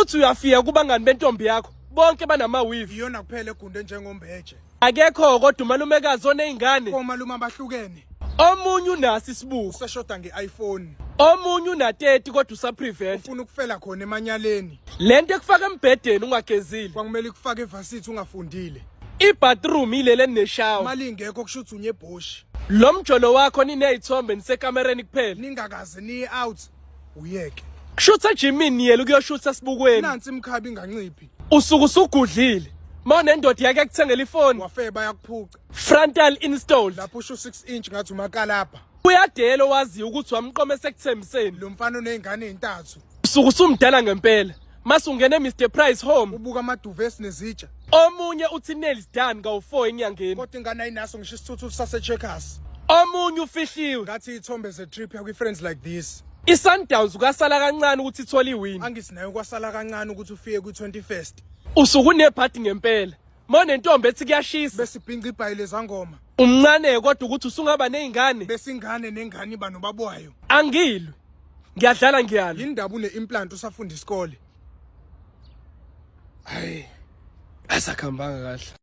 Uthi uyafika kubangani bentombi yakho, bonke banama-weave. Iyona kuphela egunde njengombeje. Akekho kodwa umalumekazi oney'ngane. Komalume abahlukene. Omunye unaso isibuko. Useshoda nge-iPhone. Omunye una-30 kodwa usaprevent. Ufuna ukufela khona emanyaleni. Lento ekufaka embhedeni ungagezile. Kwakumele ikufake evasithi ungafundile. I-bathroom ilele neshawa. Imali ingekho kusho ukuthi unyebhoshi. Lo mjolo wakho niney'thombe nisekamereni kuphela. Ningakaze niye out. Uyeke. Kushutha ejimini niyela ukuyoshutha sibukweni. Nansi imkhabi inganciphi. Usuke usugudlile. Ma unendoda yake akuthengela ifoni. Wafeba yakuphuca. Frontal installed. Lapho usho 6 inch ngathi umakalabha. Uyadela owaziyo ukuthi wamqoma esekuthembiseni. Lo mfana onezingane ezintathu. Usuke usumdala ngempela. Mase ungene Mr Price Home. Ubuka amaduvesi nezitsha. Omunye uthi nails done kawu-4 enyangeni. Kodwa ingane ayinaso ngisho isithuthu sase Checkers. Omunye ufihliwe. Ngathi ithombe ze trip yakwi friends like this. I-Sundowns ukasala kancane ukuthi ithole iwin. Angithi nayo kwasala kancane ukuthi ufike kwi 21st. Usuke unebhadi ngempela. Mawunentombi ethi kuyashisa. Bese ibhinca ibhayi lezangoma. Umncane kodwa ukuthi usungaba nezingane. Bese ingane nengane iba nobaba wayo. Angilwi. Ngiyadlala ngiyalwa. Yini ndaba une implant usafunda isikole? Hayi. Asakhambanga kahle.